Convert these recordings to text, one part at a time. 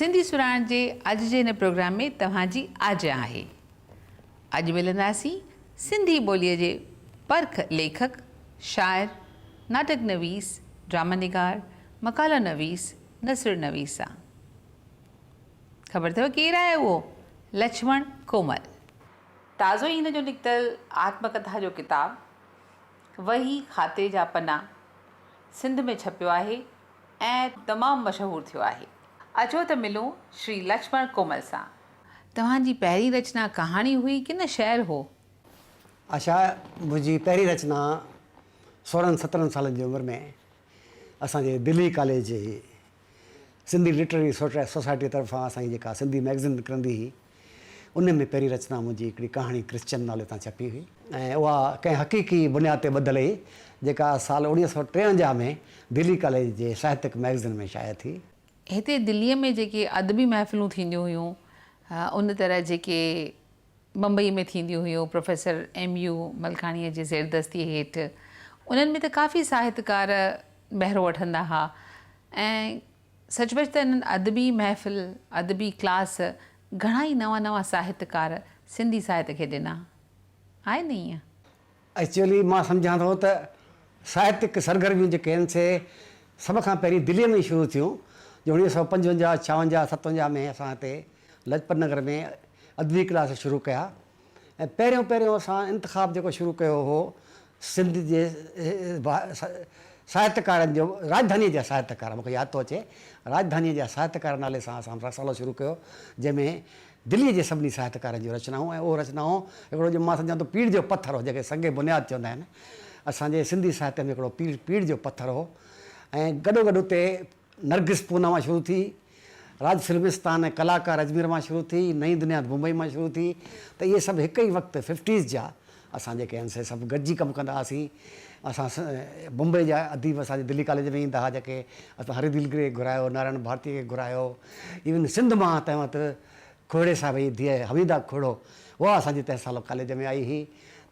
سنڌي سرهاڻ جي اڄ جي هن پروگرام ۾ توهان جي آجيان آهي. اڄ ملنداسين سنڌي ٻوليء جي پرک ليکڪ، شاعر، ناٽڪ نويس، ڊراما نگار، مقالا نويس، نثر نويس سان. خبر اٿو ڪير آهي اهو؟ لڇمڻ ڪومل. تازو ئي هن جو نڪتل آتم ڪٿا جو ڪتاب وهي کاتي جا پنا سنڌ ۾ ڇپيو آهي ۽ تمام مشهور ٿيو آهي. اچو ته ملون شري لڇمڻ ڪومل سان. توهان جي پهرين رچنا ڪهاڻي هئي ڪي نه شعر هو؟ آشا، منهنجي پهرين رچنا سورهن سترهن سالن جي عمر ۾ اسان جي دلي ڪاليج جي سنڌي لٽرري سوسائٽيء طرفان اسان جي جيڪا سنڌي مئگزين نڪرندي هئي، ان ۾ پهرين رچنا منهنجي هڪڙي ڪهاڻي ڪرسچن نالي تان ڇپي هئي. ۽ اها ڪنهن حقيقي بنياد تي ٻڌل هئي، جيڪا سال 1953 ۾ دلي ڪاليج جي ساهتڪ مئگزين ۾ شايع ٿي. هتي دليء ۾ جيڪي ادبي محفلون ٿينديون هيون، ان طرح جيڪي بمبئيء ۾ ٿينديون هيون، پروفيسر ايم يو ملڪاڻيء جي زيردستيء هيٺ، انهن ۾ ته ڪافي ساهتڪار بهرو وٺندا ها ۽ سچ پچ ته انهن ادبي محفل، ادبي ڪلاس گهڻا ئي نوان نوان ساهتڪار سنڌي ساهت کي ڏنا. آهي نه ائين؟ ايڪچوئلي مان سمجهان ٿو ته ساهتڪ سرگرميون جيڪي آهن سي سڀ کان پهرين دليء ۾ ئي شروع ٿيون جو 1955، 56، 57 ۾ اسان هتي لجپت نگر ۾ ادبي ڪلاس شروع ڪيا ۽ پهريون پهريون اسان انتخاب جيڪو شروع ڪيو هو سنڌ جي ساهتڪارن جو راڄڌانيء جا ساهتڪار مون کي ياد ٿو اچي راڄڌانيء جا ساهتڪار نالي سان اسان رسالو شروع ڪيو جنهن ۾ دليء جي سڀني ساهتڪارن جون رچنائون ۽ اهو رچنائون هڪڙو جو مان سمجهان ٿو پيڙهه جو پٿر هو جنهن کي سنگ بنياد چوندا آهن اسان جي سنڌي ساهتيه ۾ هڪڙو پيڙهه جو پٿر هو ۽ گڏوگڏ اتي نرگس پونا مان شروع ٿي، راج فلمستان ۽ ڪلاڪار اجمير مان شروع ٿي، نئين دنيا بمبئي مان شروع ٿي ته اهي سڀ هڪ ئي وقت ففٽيز جا اسان جيڪي آهن سي سڀ گڏجي ڪم ڪندا هئاسين. اسان بمبئي جا اديب اسان جي دلي ڪاليج ۾ ايندا هئا جيڪي اسان هري دلگري کي گهرايو، نارائڻ ڀارتي کي گهرايو، ايون سنڌ مان تنهن وقت کوهڙي صاحب جي ڌيء حميده کوهڙو اها اسان جي تنهن سال ڪاليج ۾ آئي هئي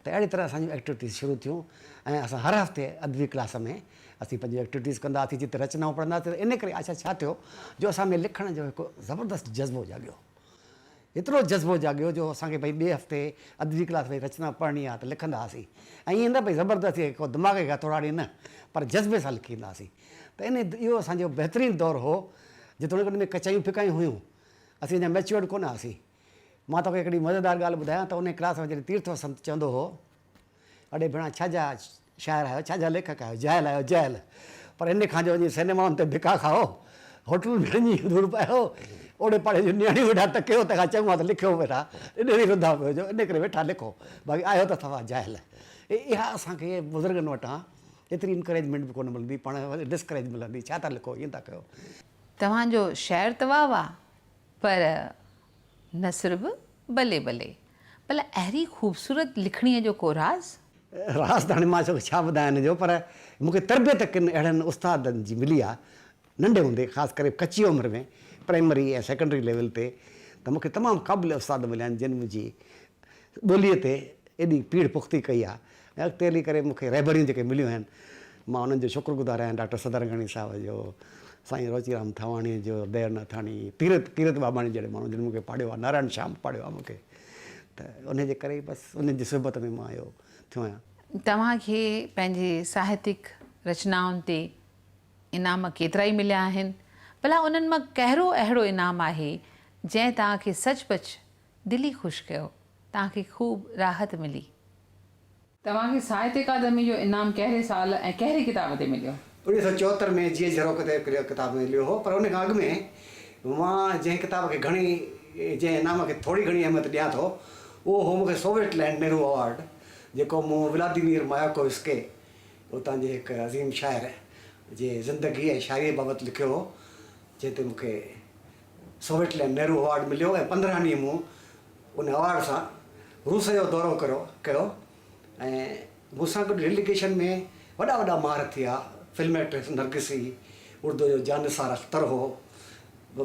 ته اهڙي طرح اسان جون ايڪٽيوٽيز شروع ٿيون ۽ اسان هر هفتي ادبي ڪلاس ۾ اسين پنهنجون ايڪٽيوٽيز ڪندا هئاسين جتي رچنائون پڙهندا هئاسين ته ان ڪري آشا ڇا ٿيو جو اسان ۾ لکڻ جو هڪ زبردست جذبو جاڳيو. ايترو جذبو جاڳيو جو اسان کي ڀئي ٻئي هفتي ادبي ڪلاس ۾ رچنا پڙهڻي آهي ته لکندا هئاسين ۽ ائين نه ڀئي زبردستي ڪو دماغ کي هٿوڙاڙي نه پر جذبي سان لکي ايندا هئاسين ته ان اهو اسان جو بهترين دور هو جيتوڻيڪ ان ۾ ڪچايون ڦڪايون هيون اسين اڃا ميچوئرڊ ڪونه هئاسين. مان توکي هڪڙي مزيدار ڳالهه ٻڌايان ته انهي ڪلاس ۾ جڏهن تيرٿ وسنت چوندو هو اڙي ڀيڻا ڇا جا شاعر آهيو، ڇا جا ليکڪ آهيو، جاهل آهيو جاهل، پر ان کان جو وڃي سئنيمائن تي ڌڪا کائو، هوٽلن ۾ وڃي ڌوڙ پايو، اوڙي پاڙي جون نياڻيون ويٺا تڪيو، تنهن کان چڱو آهي ته لکيو ويٺا، انهن ئي رڌا پيو جو، ان ڪري ويٺا لکو، باقي آهيو ته صفا جاهل. اها اسان کي بزرگن وٽان ايتري انڪريجمينٽ به ڪونه ملندي، پاڻ ڊسڪريج ملندي، ڇا ٿا لکو، ائين ٿا ڪيو. توهان جو شعر ته واهه واهه، پر نثر به بلي بلي. ڀلا اهڙي خوبصورت لکڻيء جو ڪو راز؟ راز ته هاڻي مان توکي ڇا ٻڌايان ان جو پر مون کي تربيت ڪن اهڙن استادن جي ملي آ ننڍي هوندي خاص ڪري ڪچي عمر ۾ پرائمري ۽ سيڪنڊري ليول تي ته مون کي تمام قابل استاد مليا آهن جن منهنجي ٻوليء تي ايڏي پيڙهه پختي ڪئي آ ۽ اڳتي هلي ڪري مون کي رهبريون جيڪي مليون آهن مان انهن جو شڪر گذار آهيان ڊاڪٽر سدرنگاڻي صاحب جو، سائين روچيرام ٿواڻي جو، ديو ناٿاڻي، تيرت ڪيرت ٻاٻاڻي جهڙي ماڻهو جن مون کي پاڙهيو آهي، نارائڻ شيام پاڙهيو آهي مون کي ته انهي جي ڪري ئي بس انهن جي صحبت ۾ مان اهو ٿيو آهيان. توهان کي پنهنجي ساهتيڪ رچنائن تي انعام ڪيترائي مليا آهن، ڀلا انهن مان ڪهڙو اهڙو انعام آهي جنهن توهان کي سچ پچ دلي خوش ڪيو، توهان کي خوب راحت ملي؟ توهان کي ساهتيه اڪادمي جو انعام ڪهڙي سال ۽ ڪهڙي ڪتاب تي مليو؟ 1974 ۾ جيئن جهروڪ تي هڪڙو ڪتاب مليو هو پر ان کان اڳ ۾ مان جنهن ڪتاب کي گهڻي جنهن انعام کي ٿوري گهڻي اهميت ڏيان ٿو اهو هو مون کي سوويٽ لينڊ نهرو اوارڊ جيڪو مون ولاديمير ماياڪووسڪي اتان جي هڪ عظيم شاعر جي زندگي ۽ شاعريء بابت لکيو هو جنهن تي مون کي سوويٽ لينڊ نهرو اوارڊ مليو ۽ 15 ڏينهن مون ان اوارڊ سان روس جو دورو ڪريو ڪيو ۽ مون سان گڏ ڊيليگيشن ۾ وڏا وڏا مهارٿي ها، فلم ايڪٽريس نرگس هئي، اردو جو جان نثار اختر هو،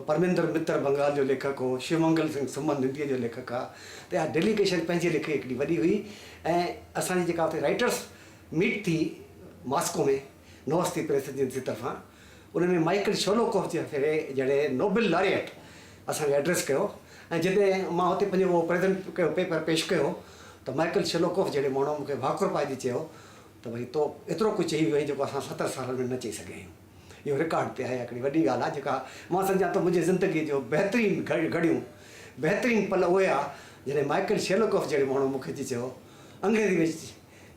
پرميندر متر بنگال جو ليکڪ هو، شو منگل سنگهه سمن هنديء جو ليکڪ ها ته اها ڊيليگيشن پنهنجي ليکي هڪڙي وڏي هئي ۽ اسان جي جيڪا اتي رائيٽرس ميٽ ٿي ماسڪو ۾ نووستي پريس ايجنسي طرفان ان ۾ مائيڪل شولوڪوف جهڙي نوبل لاريئٽ اسان کي ايڊريس ڪيو ۽ جڏهن مان اتي پنهنجو اهو پريزنٽ ڪيو پيپر پيش ڪيو ته مائيڪل شيلوڪوف جهڙي ماڻهوء مون کي ڀاڪر پائيندي چيو ته ڀئي تو ايترو ڪجهه چئي ويو آهين جيڪو اسان 70 سالن ۾ نه چئي سگهيا آهيون. اهو رڪارڊ تي آهي. اها هڪڙي وڏي ڳالهه آهي جيڪا مان سمجهان ٿو منهنجي زندگيء جو بهترين گهڙيون، بهترين پل اهي ها جڏهن مائيڪل شيلوڪوف جهڙي ماڻهوء مون کي اچي چيو، انگريزي ۾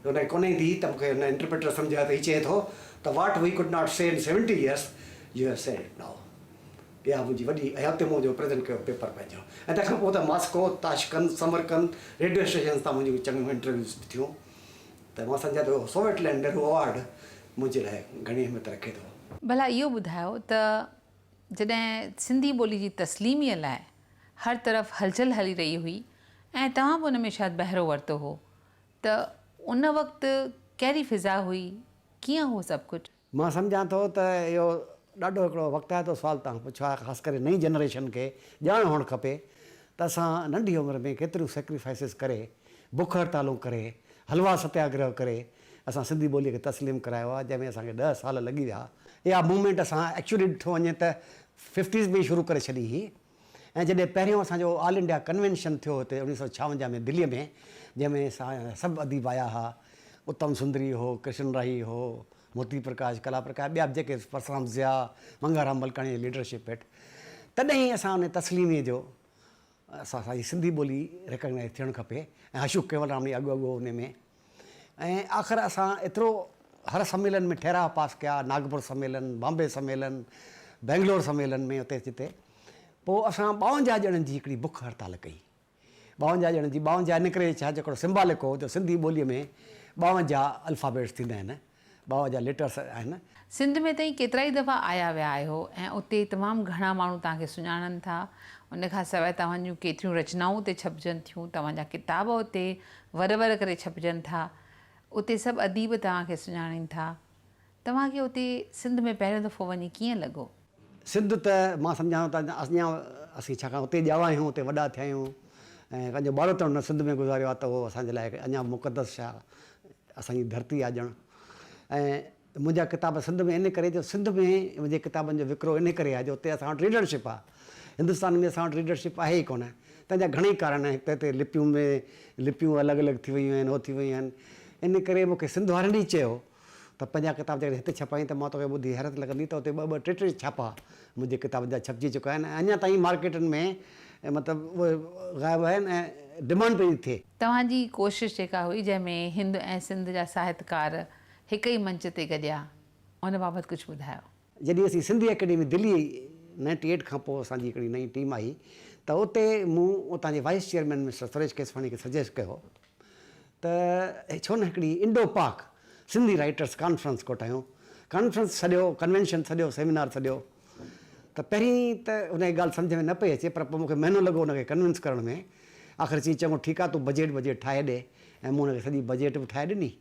هن کي ڪونه ايندي هئي ته مون کي هن انٽرپريٽر سمجهايو ته هي چئي ٿو ته what we could not say in 70 years you have said it now. اها منهنجي وڏي ۽ اتي مون جو پريزنٽ ڪيو پيپر پنهنجو ۽ تنهن کان پوء ته Moscow, Tashkent, Samarkand radio stations تان منهنجون چڱيون انٽرويوز به ٿيون ته مان سمجهان ٿو اهو سوويٽ لينڊ نهرو ايوارڊ منهنجي لاء گهڻي اهميت رکي ٿو. ڀلا اهو ٻڌايو ته جڏهن سنڌي ٻولي جي تسليميء لاء هر طرف هلچل هلي رهي هئي ۽ توهان به ان ۾ شايد بهرو ورتو هو ته ان وقت ڪهڙي فضا هئي، ڪيئن هو سڀ ڪجهه؟ مان سمجهان ٿو ته اهو ڏاڍو هڪڙو وقتائتو سوال توهان پڇيو آهي خاص ڪري نئين جنريشن کي ڄاڻ هئڻ کپي ته اسان ننڍي عمر ۾ ڪيتريون سيڪريفائسز ڪري بک هڙتالون ڪري حلوا ستياگرهه ڪري اسان سنڌي ٻولي کي تسليم ڪرايو آهي جنهن ۾ اسان کي ڏهه سال لڳي ويا. اها موومينٽ اسان ايڪچولي ڏٺو وڃي ته ففٽيز ۾ ئي شروع ڪري ڇڏي هئي ۽ جڏهن پهريون اسان جو آل انڊيا ڪنوينشن ٿيو هتي 1956 ۾ دليء ۾ جنهن ۾ اسان سڀ اديب آيا ها، اتم سندري هو، ڪرشن راهي هو، موتي پرڪاش، ڪلا پرڪاش ٻيا به جيڪي پرسرام ضياء، منگهارام ملڪاڻي جي ليڊرشپ هيٺ تڏهن ئي اسان ان تسليميء جو اسان جي سنڌي ٻولي ريڪگنائيز ٿيڻ کپي ۽ حشو ڪيولرامڻي اڳ اڳ هو ان ۾. ۽ آخر اسان ايترو هر سميلن ۾ ٺهراء پاس ڪيا، ناگپور سميلن، بامبي سميلن، بئنگلور سميلن ۾ اتي جتي پوء اسان 52 ڄڻن جي هڪڙي بک هڙتال ڪئي. 52 ڄڻن جي، 52 ان ڪري ڇا جو هڪڙو سمبالڪ هو جو سنڌي ٻوليء ۾ 52 الفابيٽس ٿيندا آهن، 52 ليٽرس آهن. سنڌ ۾ تئين ڪيترائي دفعا آيا ويا آهيو ۽ اتي تمام گهڻا ماڻهو توهان کي سڃاڻن ٿا. ان کان سواء توهان جون ڪيتريون رچنائون اتي ڇپجن ٿيون، توهان جا ڪتاب اتي ور ور ڪري ڇپجن ٿا. اتي سڀ اديب توهان کي سڃاڻين ٿا. توهان کي اتي سنڌ ۾ پهريون دفعو وڃي ڪيئن لڳو؟ سنڌ ته مان سمجهان ٿو ته اڃا اسين ڇاڪاڻ اتي ڄاوا آهيون، اتي وڏا ٿيا آهيون ۽ پنهنجو ٻاروتڻ نه سنڌ ۾ گذاريو آهي ته اهو اسان جي لاء اڃا به مقدس شيء آهي. اسان جي ڌرتي آهي ڄڻ ۽ منهنجا ڪتاب سنڌ ۾ ان ڪري جو سنڌ ۾ منهنجي ڪتابن جو وڪرو ان ڪري آهي جو اتي اسان وٽ ريڊرشپ آهي. هندستان ۾ اسان وٽ ريڊرشپ آهي ئي ڪونه. تنهن جا گهڻئي ڪارڻ آهن. هڪ ته هتي لپيون ۾ لپيون الڳ الڳ ٿي ويون آهن، هو ٿي ويون آهن. ان ڪري مون کي سنڌ وارن ئي چيو ته پنهنجا ڪتاب جيڪڏهن هتي ڇپائين ته مان توکي ٻڌي حيرت لڳندي ته اتي ٻه ٻه ٽي ٽي ڇاپا منهنجي ڪتابن جا ڇپجي چڪا آهن ۽ اڃا تائين مارڪيٽن ۾ مطلب اهي غائب آهن ۽ ڊمانڊ پئي ٿئي. توهان جي ڪوشش جيڪا هئي جنهن ۾ هند ۽ سنڌ جا ساهتڪار هڪ ئي منچ تي گڏيا، ان بابت ڪجهه ٻڌايو. جڏهن اسين سنڌي اڪيڊمي دلي نائنٽي ايٽ کان پوء اسان جي هڪڙي نئين ٽيم آئي ته اتي مون اتان جي vice chairman mister Suresh Keswani کي سجيسٽ ڪيو ته ڇو نه هڪڙي انڊو پاڪ سنڌي رائيٽرس ڪانفرنس ڪوٺايون. ڪانفرنس سڏيو، ڪنوينشن سڏيو، سيمينار سڏيو ته پهرين ته ان کي ڳالهه سمجهه ۾ نه پئي اچي پر پوء مون کي مهينو لڳو ان کي ڪنوينس ڪرڻ ۾. آخر چيائين چڱو ٺيڪ آ تون بجيٽ بجيٽ ٺاهي ڏي ۽ مون ان کي سڄي بجيٽ به ٺاهي ڏني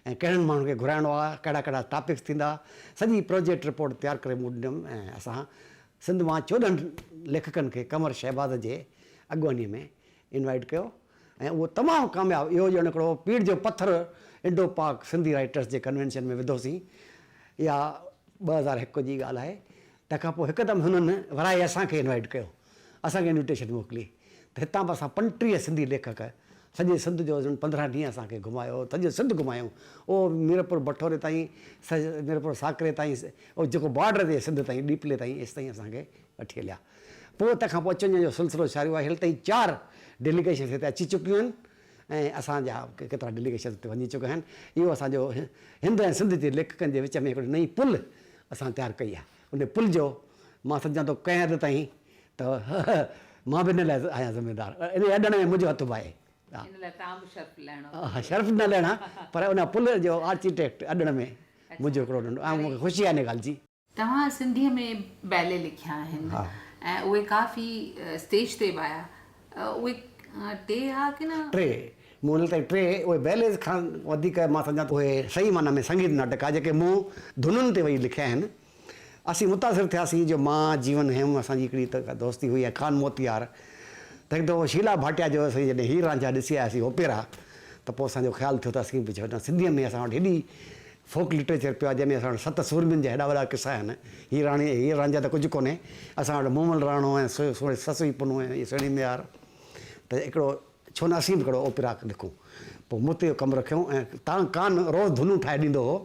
۽ ڪهڙن ماڻهن کي گهرائڻو آ، ڪهڙا ڪهڙا ٽاپڪس ٿيندا، سڄي پروجيڪٽ رپورٽ تيار ڪري مون ڏنم ۽ اسان سنڌ مان 14 ليکڪن کي قمر شهباز جي اڳواڻيء ۾ انوائيٽ ڪيو ۽ اهو تمام ڪامياب اهو ڄڻ هڪڙو پيڙهه جو پٿر انڊو پاڪ سنڌي رائيٽرس جي ڪنوينشن ۾ وڌوسين. اها 2001 جي ڳالهه آهي. تنهن کان پوء هڪدم هنن ورائي اسان کي انوائيٽ ڪيو. اسان کي انويٽيشن موڪلي ته هتان به اسان 35 سنڌي ليکڪ سڄي سنڌ جو هنن 15 ڏينهن اسان کي گهمايو، سڄو سنڌ گهمايائون. اهو ميرپور بٺوري تائين، ميرپور ساڪري تائين، اهو جيڪو بارڊر تي سنڌ تائين، ڏيپلي تائين، ايستائين اسان کي وٺي هليا. پوء تنهن کان پوء اچ وڃ جو سلسلو شروع آهي. هيل تائين چار ڊيليگيشنز هتي اچي چڪيون آهن ۽ اسان جا ڪيترا ڊيليگيشنز اتي وڃي چڪا آهن. اهو اسان جو هند ۽ سنڌ جي ليکڪن جي وچ ۾ هڪڙي نئين پل اسان تيار ڪئي آهي. ان پل جو مان سمجهان ٿو ڪنهن حد تائين ته مان به ان لاء آهيان ذميدار. ان اڏڻ ۾ منهنجو هٿ به آهي. ان لاء توهان به شرف لهڻو. ها شرف نه لهڻا پر ان پل جو آرڪيٽيڪٽ اڏڻ ۾ منهنجو هڪڙو ننڍو ۽ مون کي خوشي آهي ان ڳالهه جي. توهان سنڌيء ۾ بيلي لکيا آهن ۽ اهي ڪافي اسٽيج تي به آيا. اهي ٽي ها ڪي نه؟ ٽي. مون هن تائين ٽي اهي بيليز کان وڌيڪ مان سمجهان ٿو اهي صحيح معنيٰ ۾ سنگيت ناٽڪ آهي جيڪي مون ڌنن تي ويهي لکيا آهن. اسين متاثر ٿياسين جو مان جيون هيم اسان جي هڪڙي ته دوستي هئي ۽ خان موتيار ته هڪ دفعو شيلا ڀاٽيا جو اسين جڏهن هير رانجها ڏسي آياسين اوپيرا ته پوء اسان جو خيال ٿيو ته اسين به ڇو نه سنڌيء ۾ اسان وٽ هيڏي فوڪ لٽريچر پيو آهي جنهن ۾ اسان وٽ ست سورمين جا هيڏا وڏا قصا آهن. هير راڻي هير رانجها ته ڪجهه ڪونهي. اسان وٽ مومل راڻو ۽ سسئي پنهون ۽ سهڻي ميهار ته هڪڙو ڇو نه اسين به هڪڙو اوپيرا لکون. پوء مون تي اهو ڪم رکيائون ۽ تان ڪان روز ڌنون ٺاهي ڏيندو هو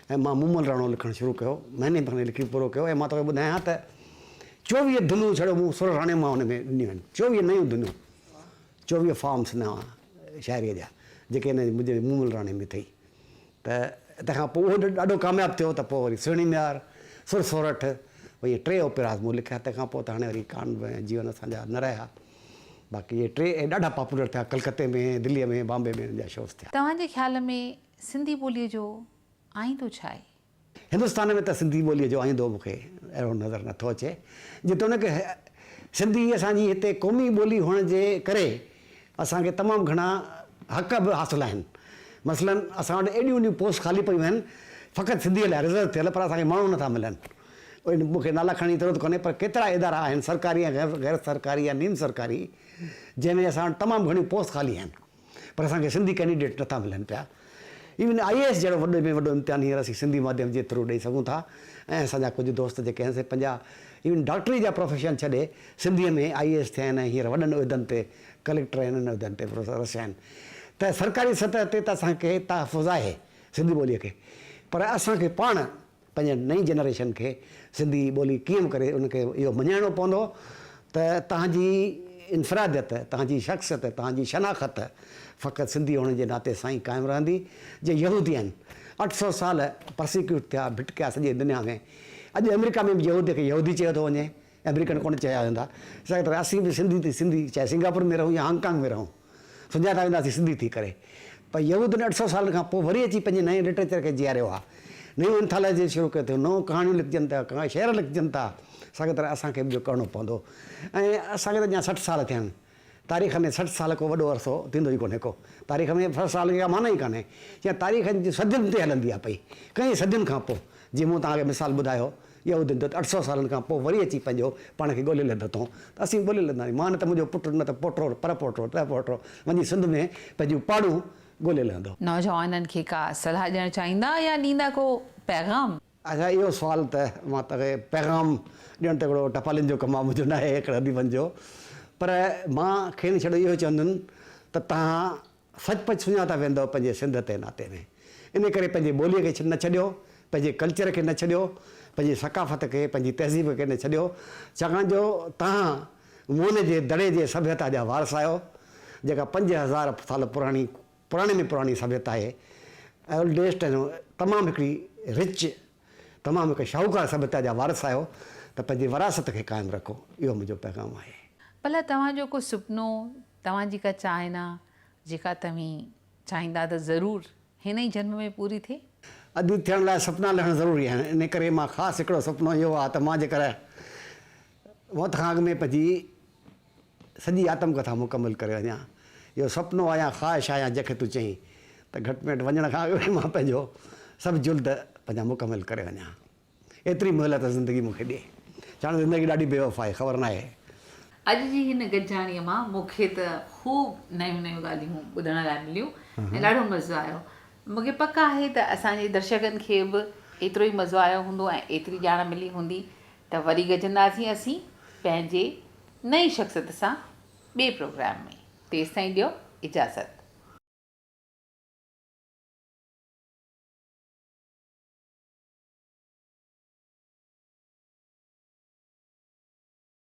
۽ مان مومل راڻو لکڻ شروع ڪيو. مهيني کن ۾ لکي پورو ڪيو ۽ مان توکي ٻڌايان ته 24 ڌنون ڇڙو مون سر راڻي مان ان ۾ ڏنيون آهن. 24 نيون ڌنون، 24 فارمس نوان شاعريء جا جيڪي هن منهنجي مومل راڻي ۾ اٿئي. ته تنهن کان پوء اهو ڏاڍو ڪامياب ٿيو ته پوء وري سهڻي ميار، سر سورٺ، اهي ٽي اوپيراز مون لکيا تنهن کان پوء ته هاڻي وري ڪان ۽ جيون اسان جا نه رهيا. باقي اهي ٽي ۽ ڏاڍا پاپولر ٿيا ڪلڪتي ۾، دليء ۾، بامبي ۾ انهن جا شوز ٿيا. توهان جي خيال ۾ سنڌي ٻوليء جو آئيندو ڇا آهي؟ هندستان ۾ ته سنڌي ٻوليء جو آئيندو مون کي اهڙو نظر نه ٿو اچي. جيتوڻيڪ سنڌي اسان جي هتي قومي ٻولي هئڻ جي ڪري اسان کي تمام گهڻا حق به حاصل آهن. مثلاً اسان وٽ ايڏيون ايڏيون پوسٽ خالي پيون آهن فقط سنڌيء لاء رزرو ٿيل پر اسان کي ماڻهو نه ٿا ملن. مون کي نالا کڻڻ جي ضرورت ڪونهي پر ڪيترا ادارا آهن سرڪاري ۽ غير سرڪاري يا نيم سرڪاري جنهن ۾ اسان وٽ تمام گهڻيون پوسٽ خالي آهن. پر اسان کي سنڌي ڪينڊيڊيٽ نٿا ملن پيا. ايون آئي اي ايس جهڙو وڏي ۾ وڏو امتحان هينئر اسين سنڌي ماڌيم جي ٿرو ڏئي سگهون ٿا ۽ اسان جا ڪجهه دوست جيڪي آهن سي پنهنجا ايون ڊاڪٽري جا پروفيشن ڇڏي سنڌيء ۾ آئي اي ايس ٿيا آهن ۽ هينئر وڏن عهدن تي ڪليڪٽر ۽ انهن عهدن تي رسيا آهن ته سرڪاري سطح تي ته اسان کي تحفظ آهي سنڌي ٻوليء کي پر اسان کي پاڻ پنهنجي نئين جنريشن کي سنڌي ٻولي ڪيئن به ڪري ان کي اهو مڃائڻو پوندو ته توهان جي انفراديت، توهان جي شخصيت، توهان جي شناخت فقط سنڌي هئڻ جي ناتي سان ئي قائم رهندي. جي يهودي آهن 800 سال پرسيڪيوٽ ٿيا، ڀٽڪيا سڄي دنيا ۾. اڄ آمريڪا ۾ به يهودي کي يهودي چيو ٿو وڃي، آمريڪن ڪونه چيا ويندا. ساڳي طرح اسين به سنڌي ٿي سنڌي چاهي سنگاپور ۾ رهون يا هانگ ڪانگ ۾ رهون. سڃاتا وينداسين سنڌي ٿي ڪري. پر يهودين 800 سالن کان پوء وري اچي پنهنجي نئين لٽريچر کي جياريو آهي. نيون انٿالاجيز شروع ڪيون اٿيون، نئون ڪهاڻيون لکجن ٿا، شعر لکجن ٿا. ساڳي طرح اسان کي به اهو ڪرڻو پوندو. ۽ اسان کي ته اڃا 60 سال ٿيا آهن. تاريخ ۾ 60 سال ڪو وڏو عرصو ٿيندو ئي ڪونهي ڪو. تاريخ ۾ 60 سالن جي ڪا معنيٰ ئي ڪانهي. يا تاريخ صدين تي هلندي آهي پئي. ڪئين صدين کان پوء جيئن مون توهان کي مثال ٻڌايو. يهودين جو ته 800 سالن کان پوء وري اچي پنهنجو پاڻ کي ڳولي لڌو اٿئون ته اسين ڳولي لڌنداسين. مان نه ته منهنجو پٽ نه ته پوٽو پر پوٽو ته پوٽو وڃي سنڌ ۾ پنهنجون پاڙون ڳولي لهندو. نوجوانن کي ڪا صلاح ڏيڻ چاهيندا يا ڏيندا ڪو پيغام؟ اڇا اهو سوال ته مان توکي پيغام ڏيڻ ته هڪڙو ٽپالين جو ڪم آهي منهنجو ناهي هڪڙي اديبن جو پر مان کين ڇڙو اهو چوندم ته توهان سچ پچ سڃاتا ويندؤ پنهنجي سنڌ تي ناتي ۾. ان ڪري پنهنجي ٻوليء کي نه ڇڏيو، پنهنجي ڪلچر کي نه ڇڏيو، پنهنجي ثقافت کي، پنهنجي تهذيب کي نه ڇڏيو، ڇاڪاڻ جو توهان موهن جي دڙي جي سڀيتا جا وارث آهيو، جيڪا 5000 سال پراڻي، پراڻي ۾ پراڻي سڀيتا آهي، اولڊيسٽ ۽ تمام هڪڙي رچ، تمام هڪ شاهوڪار سڀيتا جا وارث آهيو ته پنهنجي وراثت کي قائم رکو، اهو منهنجو پيغام آهي. ڀلا توهان جو ڪو سپنو توهان جي ڪا چاهنا جيڪا توهين چاهيندا ته ضرور هن ئي جنم ۾ پوري ٿئي؟ اديب ٿيڻ لاء سپنا لهڻ ضروري آهن، ان ڪري مان خاص هڪڙو سپنو اهو آهي ته مان جيڪر موت کان اڳ ۾ پنهنجي سڄي آتم ڪٿا مڪمل ڪري وڃان. اهو سپنو آهي يا خواهش آهي يا جنهن کي تون چئين ته گهٽ ۾ گهٽ وڃڻ کان اڳ ۾ مان پنهنجو سڀ جلد پنهنجا مڪمل ڪري وڃان. ايتري مهلت زندگي مون کي ڏي. ڇاڻ زندگي ڏاڍي بي وفا آهي، خبر ناهي. اڄ جي هن گڏجاڻيء مان مون کي ته خوب نيون نيون ڳالهيون ٻڌڻ لاء مليون ۽ ڏاڍو مزو آيو. مون کي پڪ آهي ته اسان جي درشڪن کي به ايترو ئي مزو آيو هوندو ۽ ايتري ڄاڻ ملي هوندي ته وري گڏجنداسين اسين پنهنجي نئين شخصيت سان ٻئي پروگرام ۾. تيستائين ڏيو اجازت.